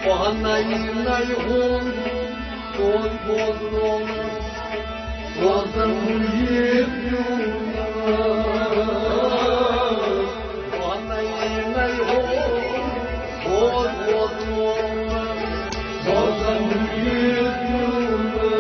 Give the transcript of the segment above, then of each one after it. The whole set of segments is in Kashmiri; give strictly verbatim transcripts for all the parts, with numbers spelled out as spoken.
پانَے نَے ہُنٛد دۄد بوزنومُت، سوزن یہِ پیوٗنہٕ۔ پانَے نَے ہُنٛد دۄد بوزنومُت، سوزن یہِ پیوٗنہٕ۔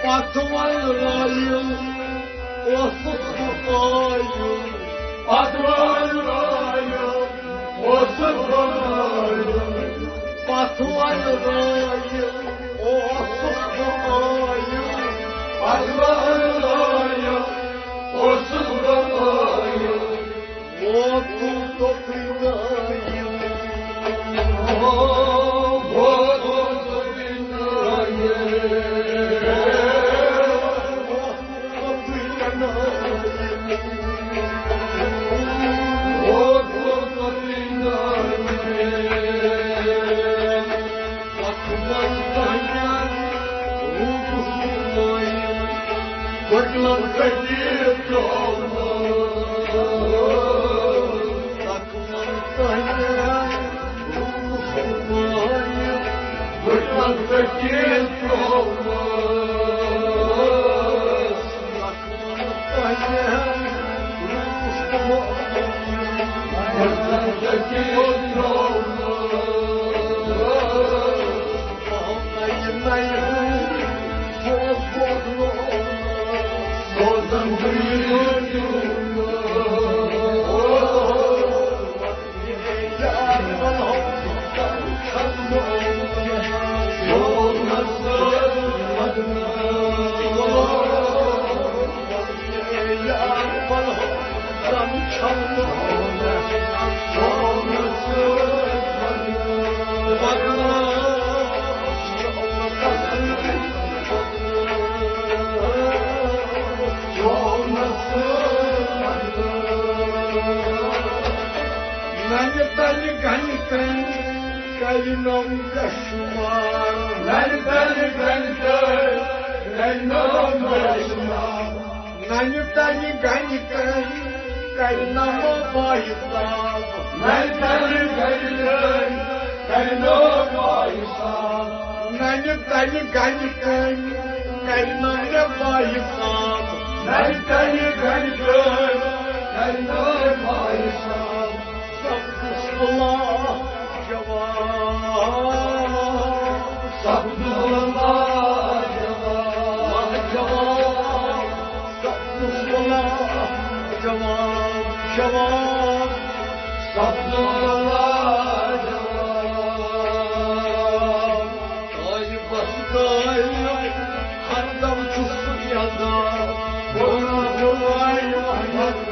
پتھ ول رٲیِل اوسُس بہٕ قٲیِل۔ پتھ ول رٲیِل اوسُس بہٕ قٲیِل۔ پتھ ول رٲیِل اوسُس بہٕ قٲیِل۔ پتھ ول رٲیِل اوسُس بہٕ قٲیِل۔ ووتُم توٚتُے نٲیِل۔ ووتُم توٚتُے نٲیِل۔ ننہِ تلہِ گنہِ تٔمۍ کرِ نم بے شمار۔ ننہِ تلہِ گنہِ تٔمۍ کرِ نم بے شمار۔ ننہِ تلہِ گنہِ تٔمۍ کرِ نم باحساب۔ ننہِ تلہِ گنہِ تٔمۍ کرِ نم باحساب۔ ننہِ تلہِ گنہِ تٔمۍ کرِ نم باحساب۔ ننہِ تلہِ گنہِ تٔمۍ کرِ نم باحساب۔ سب کچھ بھلا جواب، سب کچھ بھلا جواب، جواب، سب کچھ بھلا جواب، جواب، سب کچھ بھلا جواب۔ طالبس طالب ہر دم چھُس یزان، بولا بولا محمد۔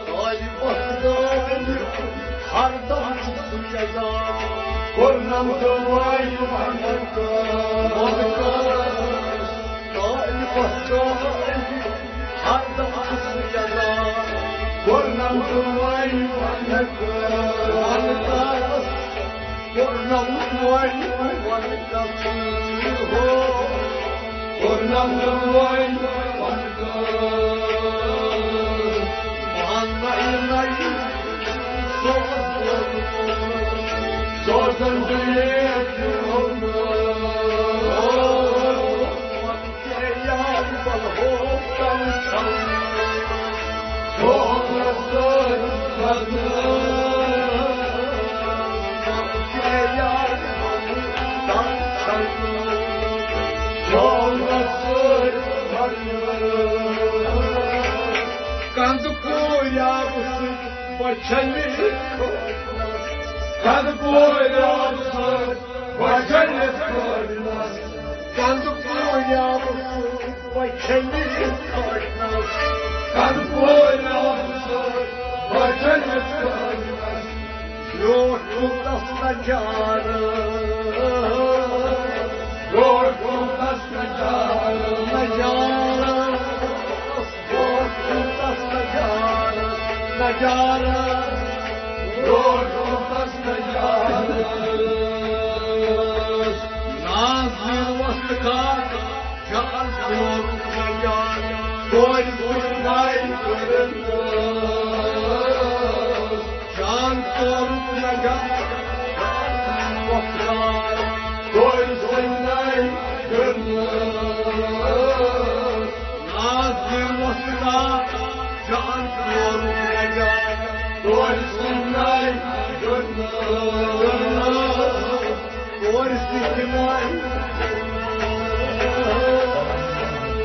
طالبس طالب ہر دم چھُس یزان، کوٚرنم دُعایہِ وَنٛدٕ کر۔ وَنٛدٕ کر۔ طالبس طالب ہر دم چھُس یزان، کوٚرنم دُعایہِ وَنٛدٕ کر۔ وَنٛدٕ کر۔ کوٚرنم دُعایہِ وَنٛدٕ کر۔ ہو۔ کوٚرنم دُعایہِ وَنٛدٕ کر۔ پانَے نَے سوز سوزن دُنیا۔ یار بلہو کم چھل۔ سوز سوز وچھنہِ کَنہٕ پورِ آبہٕ سۭتۍ، وچھنہِ کَنہٕ پورِ آبہٕ سۭتۍ، وچھنہِ کَنہٕ پورِ آبہٕ سۭتۍ، وچھنہِ برٛونٛٹھ کوٗتاہ سجارٕ، برٛونٛٹھ کوٗتاہ سجارٕ، سجارٕ، برٛونٛٹھ کوٗتاہ سجارٕ، سجارٕ، برٛونٛٹھ کوٗتاہ سجارٕ۔ نازنین وۄستہٕ کاک، جان کوٚرُکھ نجار، کورِ سٕنٛدۍ ناوِ کٔرٕن نٲز۔ جان کوٚرُکھ نجار، وۄستہٕ کاک، کورِ سٕنٛدۍ ناوِ کٔرٕن نٲز۔ نازنین وۄستہٕ کاک، جان کوٚرُکھ نجار، کورِ سٕنٛدۍ ناوِ کٔرٕن نٲز۔ کورِ سٕنٛدۍ ناوِ،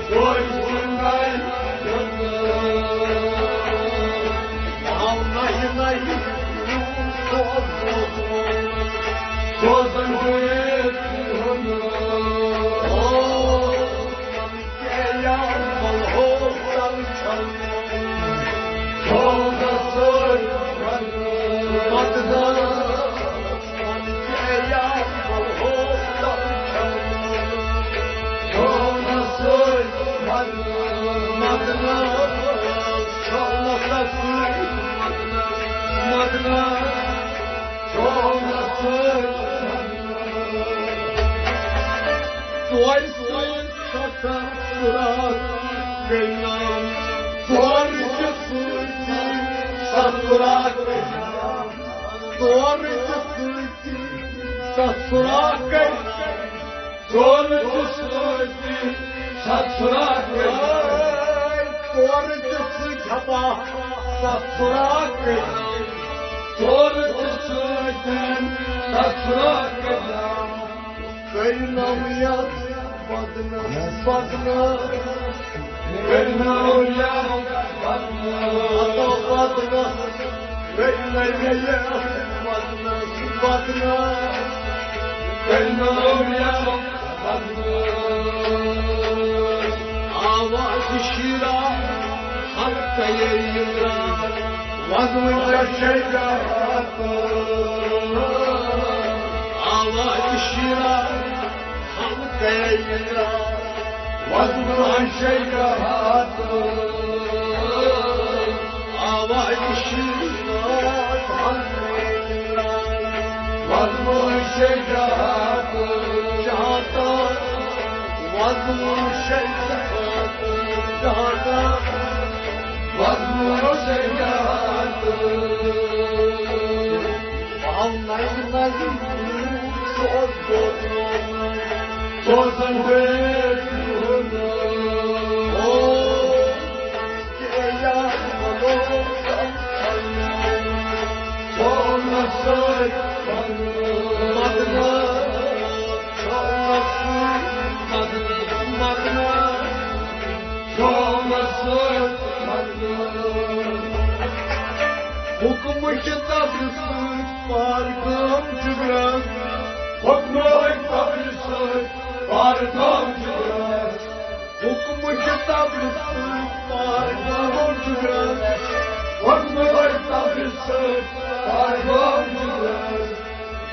کورِ سٕنٛدۍ ناوِ۔ آو نَیہِ نَیہِ سوز، سوز، سوزن گوٚو۔ ژورِ سۭتۍ ستھ سُراخ کٔرۍ نٲوۍ، ژورِ تہِ سۭتۍ ستھ سُراخ کٔرۍ نٲوۍ، ژورِ تہِ سۭتۍ ستھ سُراخ کٔرۍ نٲوۍ، ژورِ تہِ سۭتۍ ستھ سُراخ کٔرۍ نٲوۍ، ژورِ تہِ سۭتۍ ہتا ستھ سُراخ کٔرۍ نٲوۍ، ژورِ تہِ سۭتۍ ستھ سُراخ کٔرۍ نٲوۍ۔ کٔرۍ نٲوۍ یَتھ بدنس، بدنس۔ کٔرۍ نٲوۍ یَتھ بدنس۔ ہتو بدنس۔ کٔرۍ نٲوۍ یَتھ بدنس، بدنس۔ کٔرۍ نٲوۍ یَتھ بدنس۔ آواز شیرا، حلقہٕ ییٚلہِ درٛاو، وزمٕچ شیدا۔ آواز شیرا، حلقہٕ ییٚلہِ درٛاو، وزمٕچ شیدا۔ آواز شیرا، حلقہٕ ییٚلہِ درٛاو، وزمٕچ شیدا۔ شہادت، وزمٕچ شیدا۔ شہادت، وزمٕچ شیدا۔ آو نظرِ نظرِ، سُہ اوس دوٚدمُت۔ سُہ اوس زن گٔیے۔ او، کیٛاہ یاد پَلو سَم چھَلنہٕ۔ سُہ اوس نہٕ سۭتۍ پَلو۔ مَدنہٕ، سُہ اوس نہٕ سۭتۍ مَدنہٕ، مَدنہٕ۔ سُہ اوس نہٕ سۭتۍ پَلو۔ حُکمہٕ کہِ تبرِ سۭتۍ پار گام جگرس۔ حُکمہٕ تبرِ سۭتۍ پار گام جگرس۔ حُکمہٕ کہِ تبرِ سۭتۍ پار گام جگرس۔ حُکمہٕ تبرِ سۭتۍ پار گام جگرس۔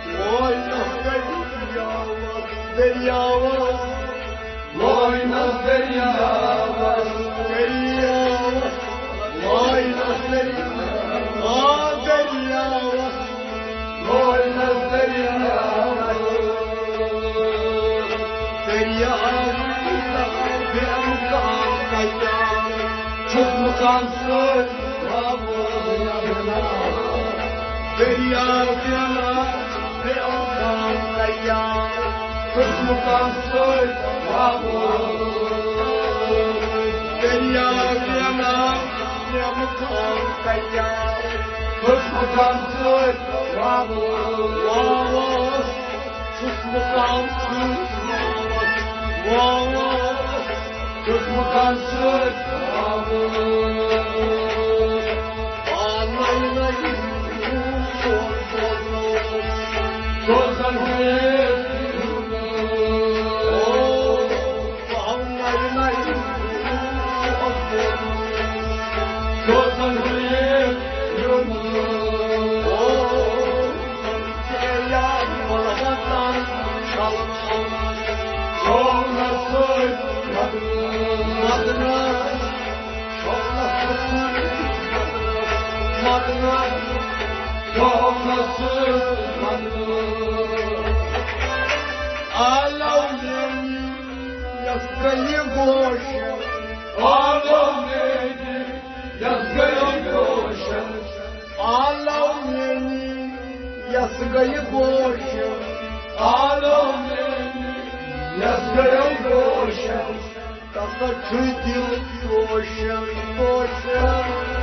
وٲے نہ دٔریاوس، دٔریاوس۔ لٲینس دٔریاوس، دٔریاوس، لٲینس دٔریاوس، آ دٔریاوس، لٲینس دٔریاوس۔ دٔریاو بے مُقام کتہِ آو، چھُس مُقام سۭتۍ۔ دٔریاو بے مُقام کتہِ آو، چھُس مُقام سۭتۍ۔ دٔریاو بے مُقام کتہِ آو، چھُس مُقام سۭتۍ۔ واوس، چھُس مُقام سۭتۍ۔ واوس، چھُس مُقام سۭتۍ۔ واوس، پانے نہ عالم یس گلی گوش، عالم یس گلی گوش، عالم یس گلی گوش، عالم یس گلی گوش۔ تَتھ چھُ دِل توشن، توشن۔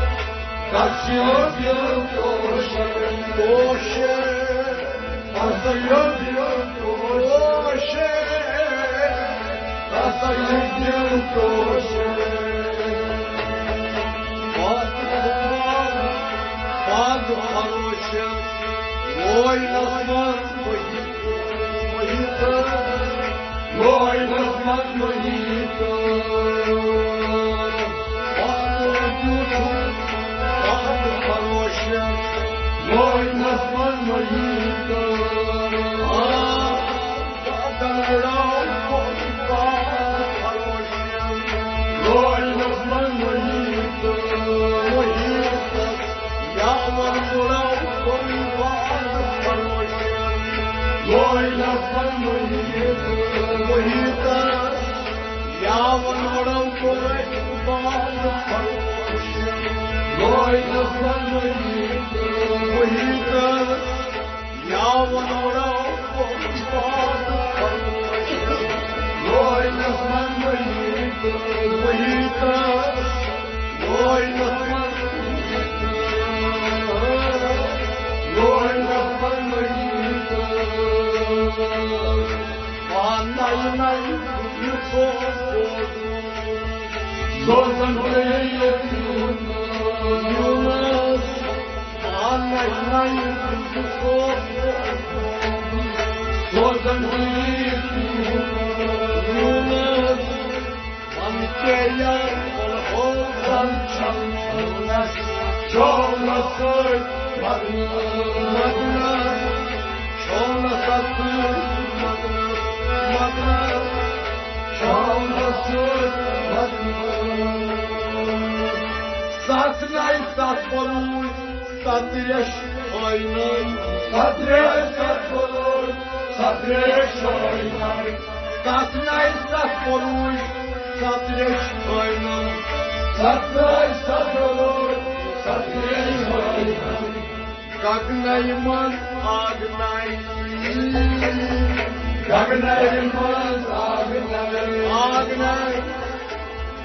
تَتھ چھُ دِل توشن، توشن۔ تَتھ چھُ دِل توشن، توشن۔ تَتھ چھُ دِل توشن۔ پَتہٕ پَتہٕ پَتہٕ پَروشن، ووینَس منٛز وہی تہٕ، ووینَس منٛز وہی تہٕ۔ پَتہٕ دیُت پَتہٕ پَروشن، ووینَس منٛز وہی تہٕ۔ آ، دَنٛگراو کوٚر پَتہٕ پَروشن، ووینَس منٛز وہی تہٕ۔ وہی تہٕ۔ یاور گوڑا کوئی بات پروشن۔ لوی نفر محیط۔ محیط۔ یاور گوڑا کوئی بات پروشن۔ لوی نفر محیط۔ محیط۔ یاور گوڑا کوئی بات پروشن۔ لوی نفر محیط۔ محیط۔ سوزن سَتھ نَے سَتھ پَروٗج، سَتھ ریش ٲینَن۔ سَتھ ریش سَتھ پَروٗج، سَتھ ریش ٲینَن۔ سَتھ نَے سَتھ پَروٗج، سَتھ ریش ٲینَن۔ سَتھ نَے سَتھ پَروٗج، سَتھ ریش ٲینَن۔ گگنَے منٛز آگنَے۔ گگنَے منٛز آگنَے۔ آگنَے۔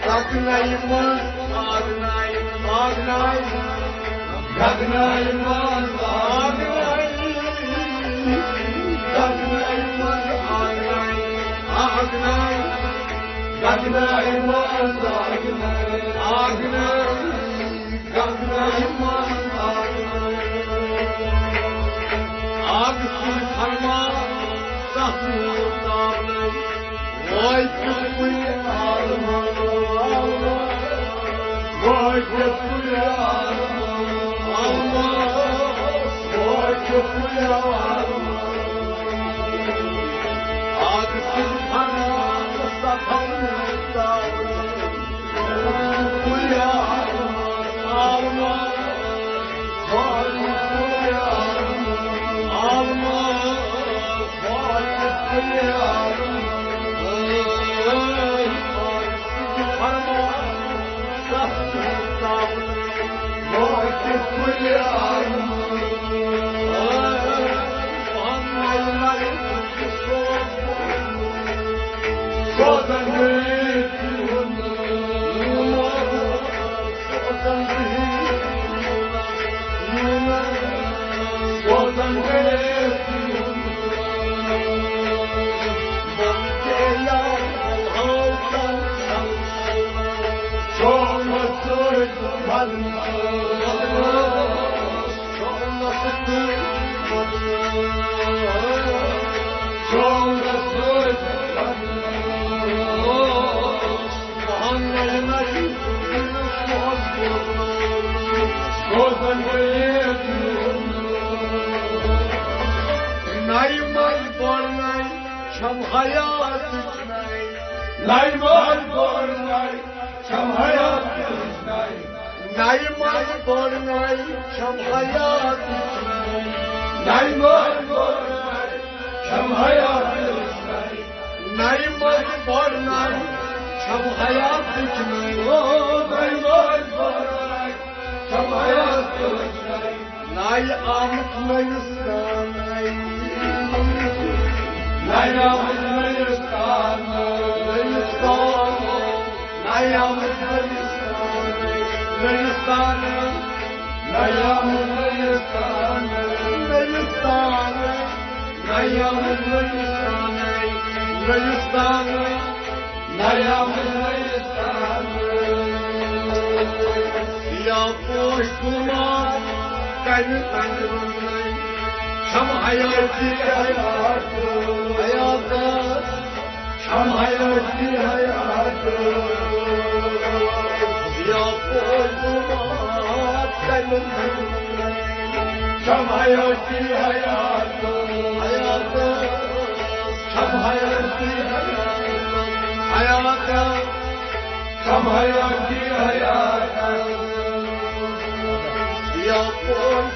گگنَے منٛز آگنَے۔ آگنَے۔ گگنَے منٛز آگنَے۔ گگنَے منٛز آگنَے۔ آگنَے۔ گگنَے منٛز آگنَے۔ آگنَے۔ گگنَے منٛز آگنَے۔ آگ سُنٛد فرمان سَتھ نوٗر تاونَے۔ وٲتِتھ کُلہِ عالمہٕ۔ وٲتِتھ کُلہِ عالمہٕ۔ وٲتِتھ کُلہِ عالمہٕ۔ آگ سُنٛد فرمان سَتھ نوٗر تاونَے۔ نَیہِ منٛز بَرنَے چھَم حیاتٕچ نَے۔ نَیہِ منٛز بَرنَے چھَم حیاتٕچ نَے۔ نَیہِ منٛز بَرنَے چھَم حیاتٕچ نَے۔ نَیہِ مٲلۍ وٲرۍ چھَم حیاتٕچ نَے۔ نَیہِ مٲلۍ وٲرۍ چھَم حیاتٕچ نَے۔ او، نَیہِ مٲلۍ وٲرۍ چھَم حیاتٕچ نَے۔ نَیہِ آمُت نٔوِس تانَے۔ نَیہِ آمُت نٔوِس تانَے۔ نٔوِس تانَے۔ نَیہِ آمُت نٔوِس تانَے۔ نَیہِ آمُت نٔوِس تانَے۔ نٔوِس تانَے۔ نَیہِ آمُت نٔوِس تانَے۔ نٔوِس تانَے۔ نَیہِ آمُت نٔوِس تانَے۔ سِیاہ پوش گُلمار کَنہِ تَنٛگرَن چھَم حیاتی حیات۔ حیات۔ چھَم حیاتی حیات۔ سِیاہ پوش گُلمار کَنہِ تَنٛگرَن چھَم حیاتی حیات۔ حیات۔ چھَم حیاتی حیات۔ حیات۔ چھَم حیاتی حیات۔ یا پوش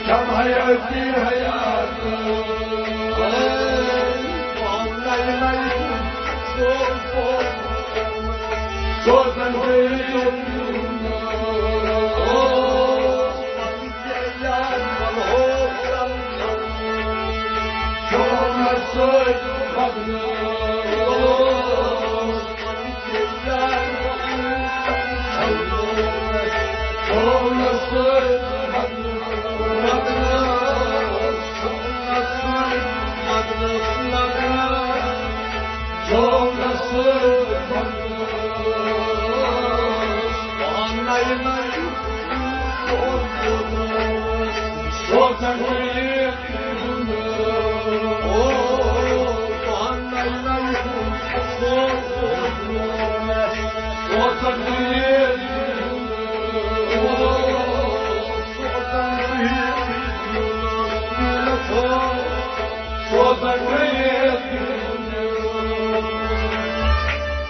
چھَم حیاتی حیات۔ نَیہِ نَیہِ سوز پوش سوزَن گٔے۔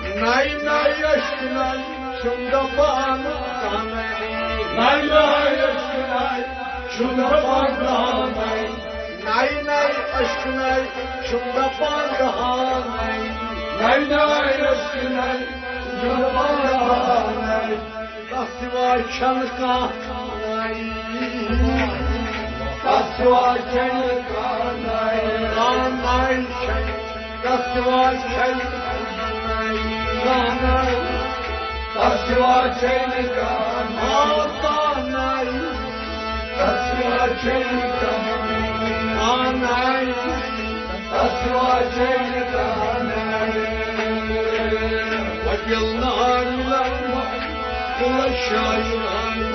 نَیہِ نَیہِ ٲشکہٕ نَے چھِم دَپان کانَے۔ نَیہِ نَیہِ ٲشکہٕ نَے چھِم دَپان کانَے۔ نَیہِ نَیہِ ٲشکہٕ نَے چھِم دَپان کانَے۔ نَیہِ نَیہِ ٲشکہٕ نَے چھِم دَپان کانَے۔ تَس سِوا چھَنہٕ کانٛہہ نَے۔ تَس سِوا چھَنہٕ کانٛہہ نَے۔ کانٛہہ نَے چھَنہٕ۔ تَس سِوا چھَنہٕ کانٛہہ نَے۔ کانٛہہ نَے۔ تَس سِوا چھَنہٕ کانٛہہ نَے۔ آ، کانٛہہ نَے۔ تَس سِوا چھَنہٕ کانٛہہ نَے۔ کانٛہہ نَے۔ تَس سِوا چھَنہٕ کانٛہہ نَے۔ وۄنۍ ییٚلہِ نار مِلان، پوٗرٕ شاعر آے،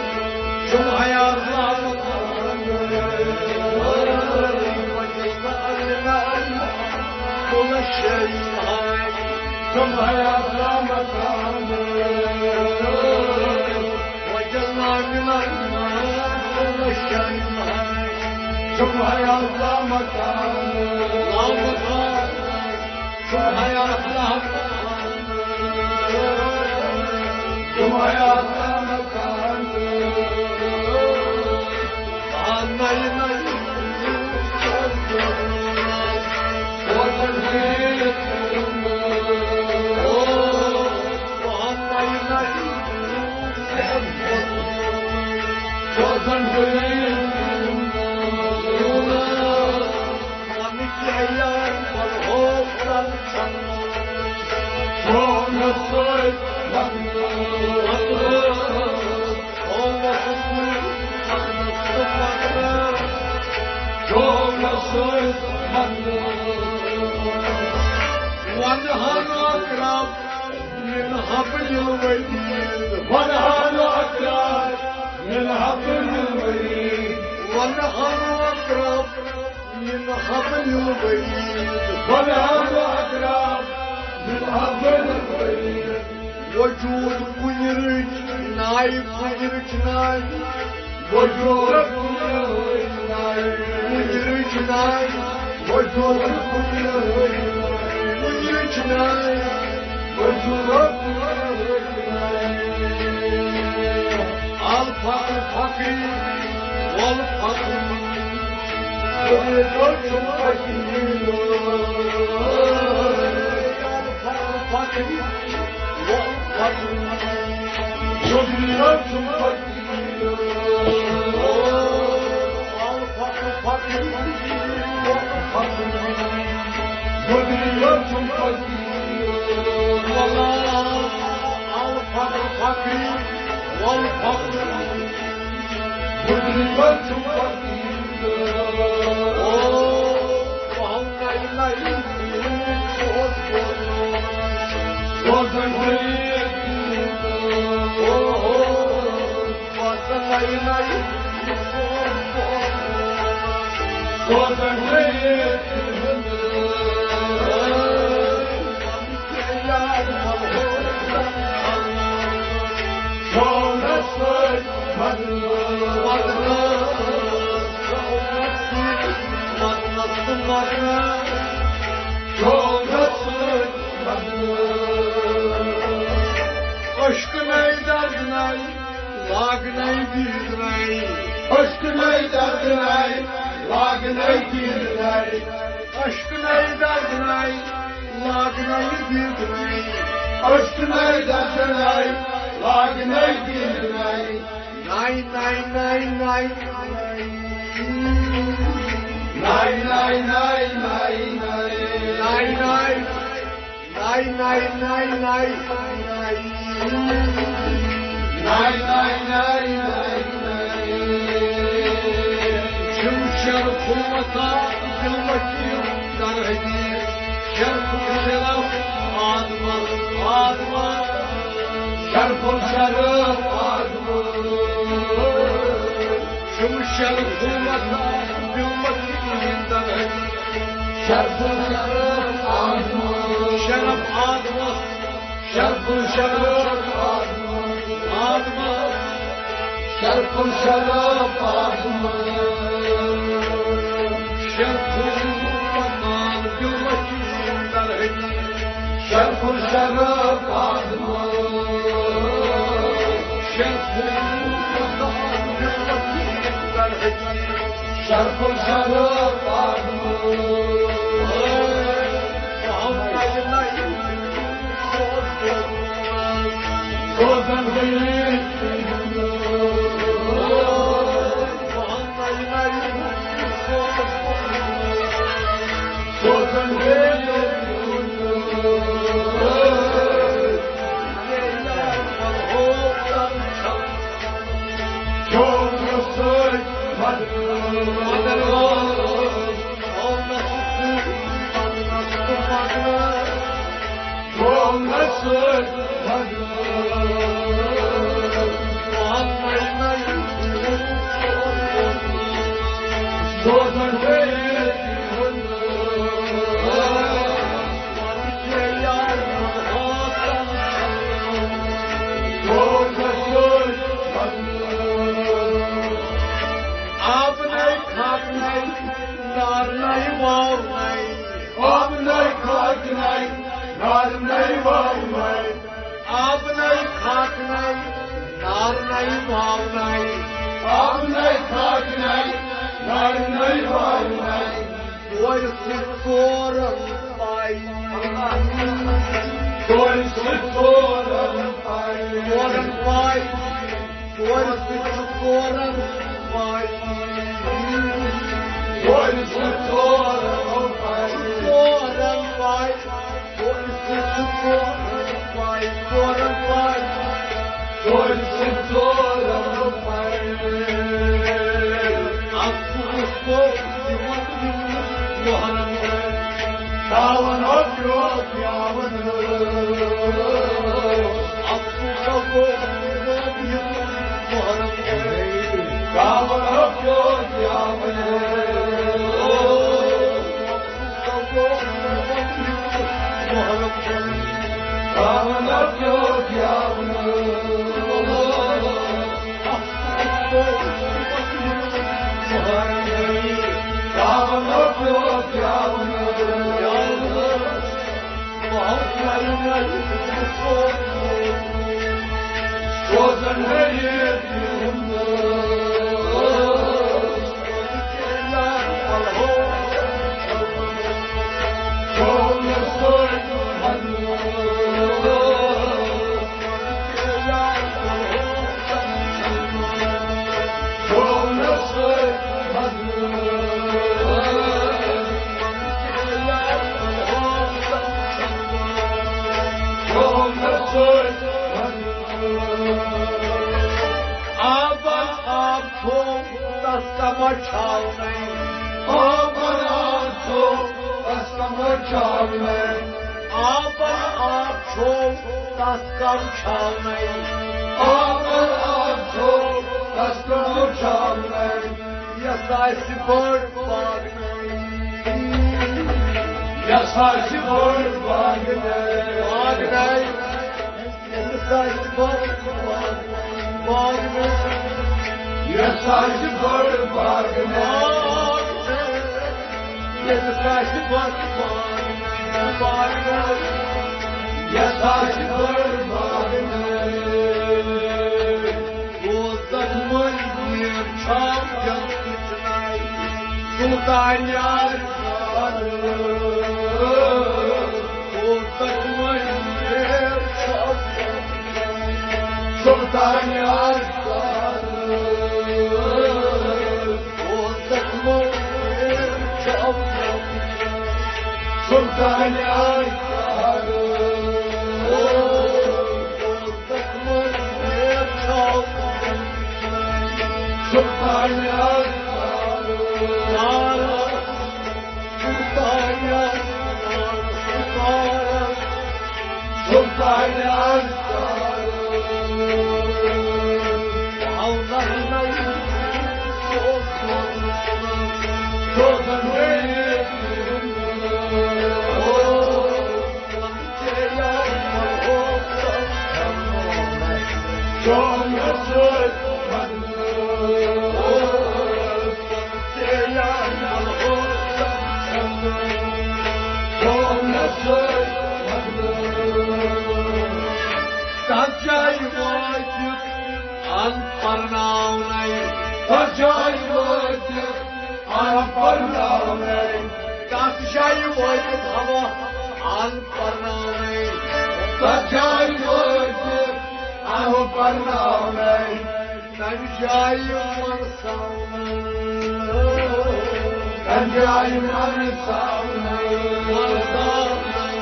چھُم حیات آمُت۔ پوٗرٕ شاعر آے، چھُم حیات آمُت۔ وۄنۍ ییٚلہِ نار مِلان، پوٗرٕ شاعر آے، چھُم حیات آمُت۔ آمُت۔ چھُم حیات آمُت۔ چھُم حیات آمُت۔ آ، نَیہِ نَیہِ سوزَن گٔے۔ او، آ، نَیہِ نَیہِ سوزَن گٔے۔ وَنہٕ ہَن اَقرَب من حبل الورید۔ وَنہٕ ہَن اَقرَب من حبل الورید۔ وَنہٕ ہَن اَقرَب من حبل الورید۔ وَنہٕ ہَن اَقرَب من حبل الورید۔ وجود کُنہِ رٕچھ ناے، کُنہِ رٕچھ ناے۔ وجود کُنہِ رٕچھ ناے۔ کُنہِ رٕچھ ناے۔ وجود کُنہِ رٕچھ ناے۔ کُنہِ رٕچھ ناے۔ وجود کُنہِ رٕچھ ناے۔ فخر فخری والفخر، دُنیا چھُم فقیٖر۔ فخر فخری والفخر، دُنیا چھُم فقیٖر۔ الفخر فخری والفخر، دُنیا چھُم فقیٖر۔ الفخر فخری والفخر، دُنیا چھُم فقیٖر۔ او، بہٕ ہاو نَیہِ نَیہِ سوز کوٚرمُت۔ سوزن گٔیے تِہُنٛد۔ او، بہٕ ہاو نَیہِ نَیہِ سوز کوٚرمُت۔ سوزن گٔیے تِہُنٛد۔ عشق نَیہِ درد نَیہِ، لاگ نَیہِ دِل نَیہِ۔ عشق نَیہِ درد نَیہِ، لاگ نَیہِ دِل نَیہِ۔ عشق نَیہِ درد نَیہِ، لاگ نَیہِ دِل نَیہِ۔ عشق نَیہِ درد نَیہِ، لاگ نَیہِ دِل نَیہِ۔ نَیہِ، نَیہِ، نَیہِ، نَیہِ۔ نَیہِ، نَیہِ، نَیہِ، نَیہِ، نَیہِ۔ نَیہِ، نَیہِ۔ نَیہِ، نَیہِ، نَیہِ، نَیہِ۔ نَیہِ، نَیہِ، نَیہِ، نَیہِ، نَیہِ۔ چھِم شرف الوفا دِلمَس چھِم در حدیث۔ شرف الشرف آدمَس، آدمَس۔ شرف الشرف آدمَس۔ چھِم شرف الوفا دِلمَس چھِم در حدیث۔ شرف الشرف آدمَس۔ شرف آدمَس۔ شرف الشرف آدمَس۔ آدمَس۔ شرف الشرف آدمَس۔ شرف الوفا دِلمَس چھِم در حدیث۔ شرف الشرف آدمَس۔ شرف الوفا دِلمَس چھِم در حدیث۔ شرف الشرف آدمَس۔ سوزن گٔیے تِہُنٛد۔ سوزن گٔیے تِہُنٛد۔ شوق سۭتۍ مدد۔ آب نَے، خاک نَے، نار نَے، واو نَے۔ آب نَے، خاک نَے، نار نَے، واو نَے۔ آب نَے، خاک نَے، نار نَے، واو نَے۔ آب نَے، خاک نَے، نار نَے، واو نَے۔ کورِ سۭتۍ ژورَن پَے۔ کورِ سۭتۍ ژورَن پَے۔ ژورَن پَے۔ کورِ سۭتۍ چھُ ژورَن پَے۔ کورِ سۭتۍ ژورَن پَے۔ ژورَن پَے۔ کورِ سۭتۍ چھُ ژورَن پَے۔ ژورَن پَے۔ کورِ سۭتۍ ژورَن پَے۔ افسوس گوٚو تِمَن یِم محرم گٔے۔ ساوَن اوس یوت یاوَن۔ افسوس گوٚو تِمَن یِم محرم گٔے۔ ساوَن اوس یوت یاوَن۔ افسوس گوٚو تِمَن یِم محرم گٔے۔ ساوَن اوس یوت یاوَن۔ آبَن آب چھُ، تَس کَمہ چھاونَے۔ آبَن آب چھُ، تَس کَمہ چھاونَے۔ آبَن آب چھُ، تَس کَم چھاونَے۔ آبَن آب چھُ، تَس کَم چھاونَے۔ یۄس آسہِ بٔڑ باغ نَے۔ یۄس آسہِ بٔڑ باغ نَے۔ باغ نَے۔ یۄس آسہِ بٔڑ باغ نَے۔ باغ نَے۔ یۄس آسہِ بٔڑ باغ نَے۔ باغ نَے۔ یۄس آسہِ بٔڑ باغ نَے۔ باغ نَے۔ یۄس آسہِ بٔڑ باغ نَے۔ دوزخ منٛز نیر چھاو جنتٕچ نَے۔ سلطان یار دوزخ منٛز نیر چھاو جنتٕچ نَے۔ سلطان یار دوزخ منٛز نیر چھاو جنتٕچ نَے۔ سلطان یار تَتھ جایہِ وٲتِتھ اَن پَرناونَے۔ تَتھ جایہِ وٲتِتھ اَن پَرناونَے۔ تَتھ جایہِ وٲتِتھ اَن اَن پَرناونَے۔ تَتھ جایہِ وٲتِتھ اَن پَرناونَے۔ تَمہِ جایہِ وَن ساونَے۔ تَمہِ جایہِ وَن ساونَے۔ وَن ساونَے۔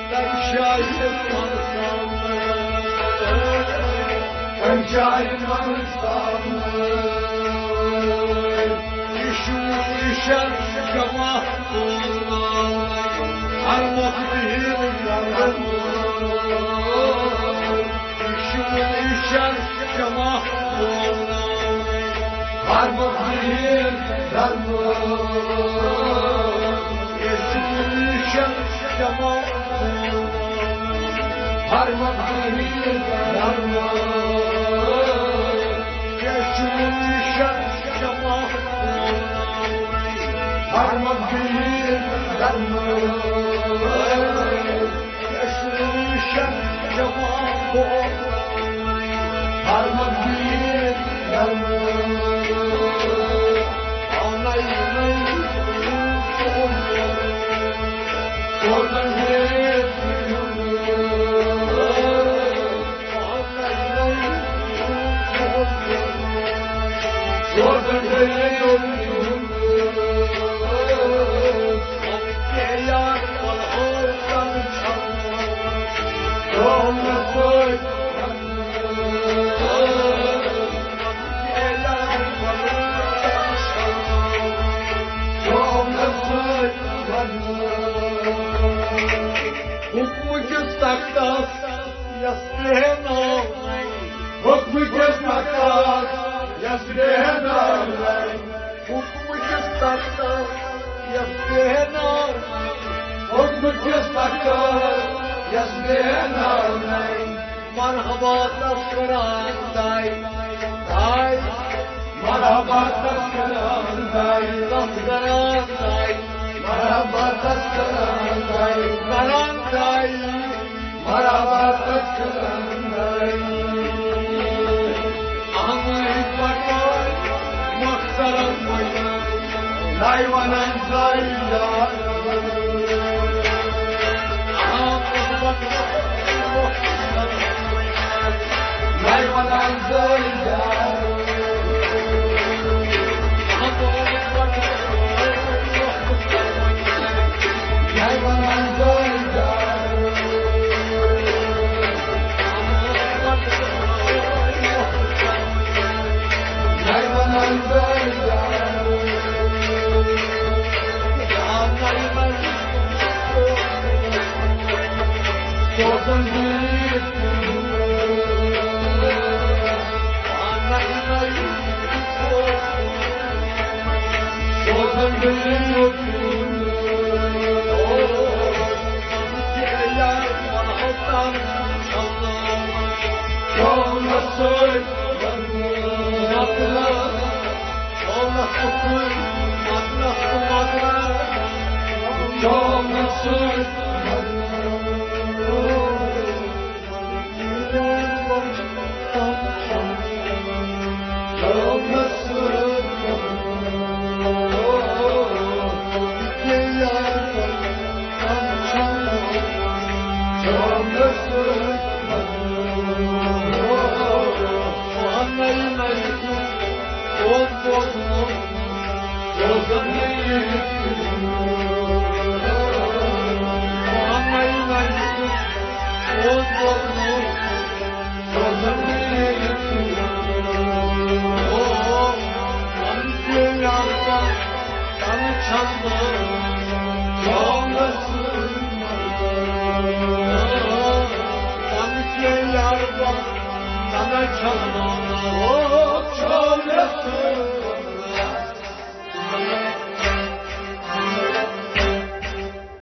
تَمہِ جایہِ وَن ساونَے۔ تَمہِ جایہِ وَن ساونَے۔ یہِ چھُ، یہِ چھُ جمع بولناونَے۔ ہر وقت ہیرِ کرناونَے۔ یہِ چھُ، یہِ چھُ جمع بولناونَے۔ ہر وقت ہیرِ کرناونَے۔ یہِ چھُ، یہِ چھُ جمع بولناونَے۔ ہر وقت ہیرِ کرناونَے۔ یہِ چھُ، یہِ چھُ جمع بولناونَے۔ ہر وقت ہیرِ کرناونَے۔ حُکمہٕ کِس تختس یَس بیہناونَے۔ حُکمہٕ کِس تختس یَس بیہناونَے۔ حُکمہٕ کِس تختس یَس بیہناونَے۔ حُکمہٕ کِس تختس یَس بیہناونَے۔ مرحبا تذکران دائی، دائی۔ مرحبا تذکران دائی، تذکران دائی۔ مرحبا تذکران دائی، کران دائی۔ مرحبا تذکران دائی۔ ہمٕے پکان مۄخصرن پٲٹھۍ، نَے ونان زٲوۍ یار۔ نَے ونان زٲوۍ یار۔ نَے ونان زٲوۍ یار۔